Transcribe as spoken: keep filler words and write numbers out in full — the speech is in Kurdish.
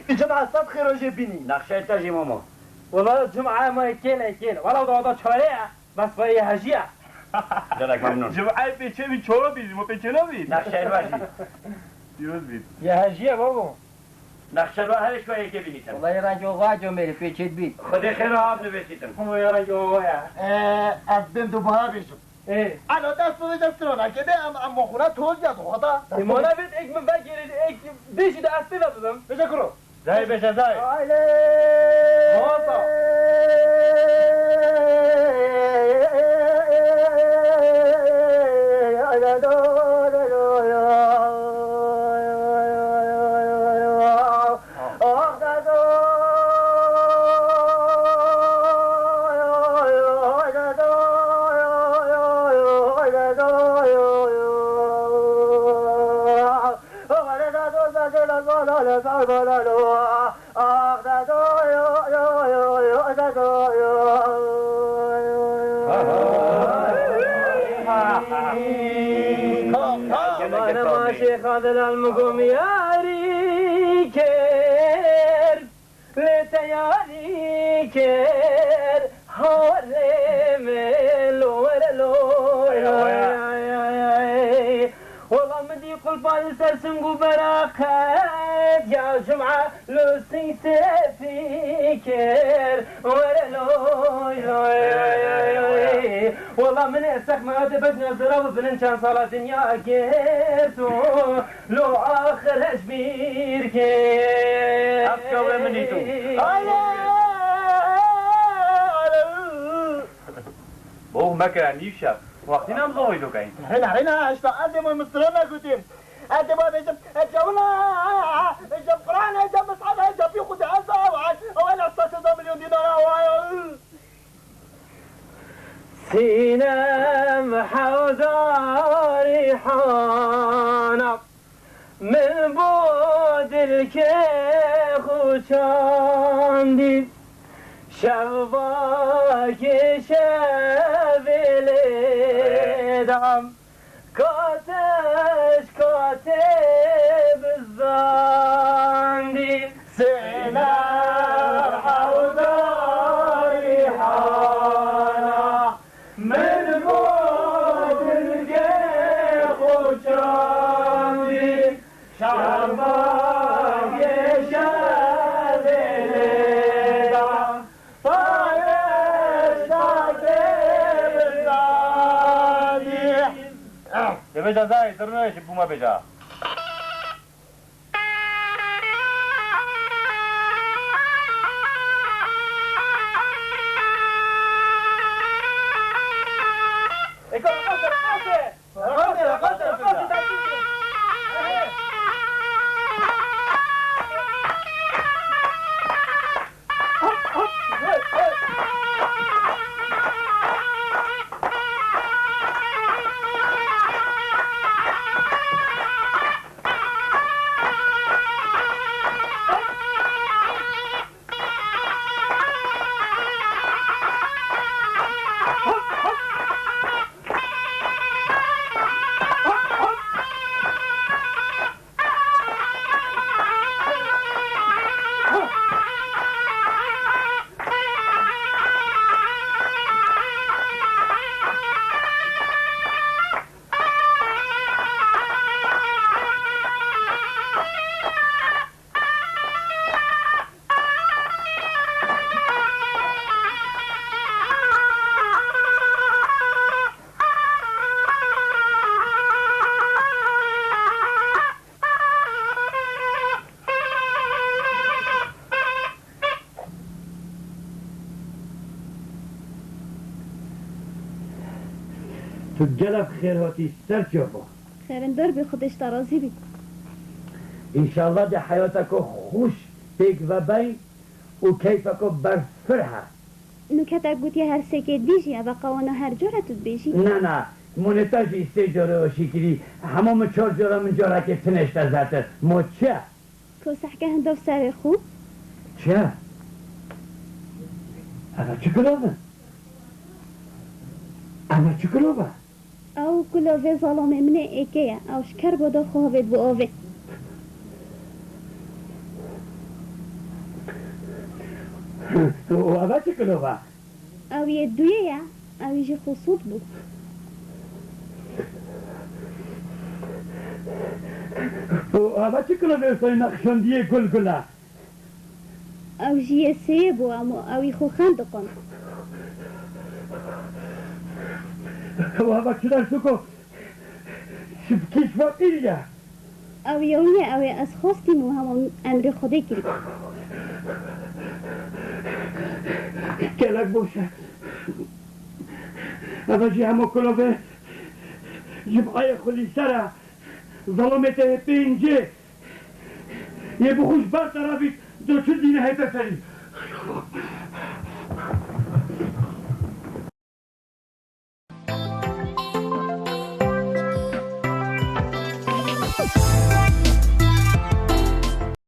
Cuma sed xêr rojê bînî. Nexşeyê te jî Momo. Wela cuma ma kêl e kêl. Wela da da çare ya. Bes vay hecî ya. Gelek memnun. Cumeyê pêçê bî çoro bî, mo pêçê nabî. Nexşeyê we jî. Pîroz bî. Ya hecî ya babo. Nexşeyê we her şo yekê bînîtin. Wela rengê oxa comêrê pêçê bî. Xwedê xêr û av nivêsîtin. Hemo ya rengê oxa ya. Ee, ez bêm du buha bêjim. Ê. Alo, dest bi vêca strona kê de em, em xwura toz ya xweda. Ê, mona bêt ek min vegêrê, ek bêjî de ez pê ve bibim. Bêje kuro. Dayê bêje dayê. Aile. Hata. Bana ma şêxa delal min gom yarî kir. Lê te yarî kir, harê min lo were lo. Ay, ay, ay. Wela min dî qulpa li ser sing û beraqet ya cuma lo sing te fikir were lo. Wela min ê sexma de bejna zira bi bilin çend sala dinya girto. Lo axir hej bîr kê. Ev çawê min î tu. Alo! Alo! Bo meke nîv şev. Wextî nem zowê do keyin. Rêna, rêna, hişta ez ê moy mistirana gotîm. Ez ê ba bêjim, ez cewina, ez cem Qur'an, ez cem Mis'ab, ez cem pî Xwedê, ez awa, awa, ez esta seza milyon dînar, awa. Sînem hewdarî hana, min bo dilkê xwe çandî. Şevakê şevê lê dam. Katej katê bizdandî. Sêne hewdarî hana, min bo dilgê xwe çandî. Şevakê şevê lê da. Dê bêja zayê, dirnê ji bûma bêja. Eka, eka, eka. Tu gelek xêr hatî ser çava. Xêrindar bî, Xwedê ji te razî bî. Înşallah di heyateke xweş pêk vebeyn û keyfeke berfireh. Nûke te gotiye her sêkê dibêjî, eva qewana her cara tu dibêjî? Na, na, moneta jî sê cara şîkirî, hema min çar cara min carekê tinêşte zêtir. Ma çi ye? Kosehke hinda bi serê xwe. Çi ye? Eva çi kulov e? Eva çi kulov e? Ew kulovê zalamê min ê êkê ye. Ew ji kerba da xwe havêt bo avê. Û eva çi kilov e? Ew yê duyê ye, ew jî xwe sût bû. Û eva çi kilovê wisa nexşandiyê gul gul e? Ew jî yê sêyê bû, em û ewî xwe xendiqin. Û eva çi dersuko çipkî ji feqîrî ye? Ew yew ye, ew ê ez xwestîm û hema emrê Xwedê kirî. Gelek boş e. Eva jî hema kilovê cim'ayê xwe lî ser e. Zelamê te yê pêncê yê bi xwe ji ber te re bît, do çi dîne hête serî?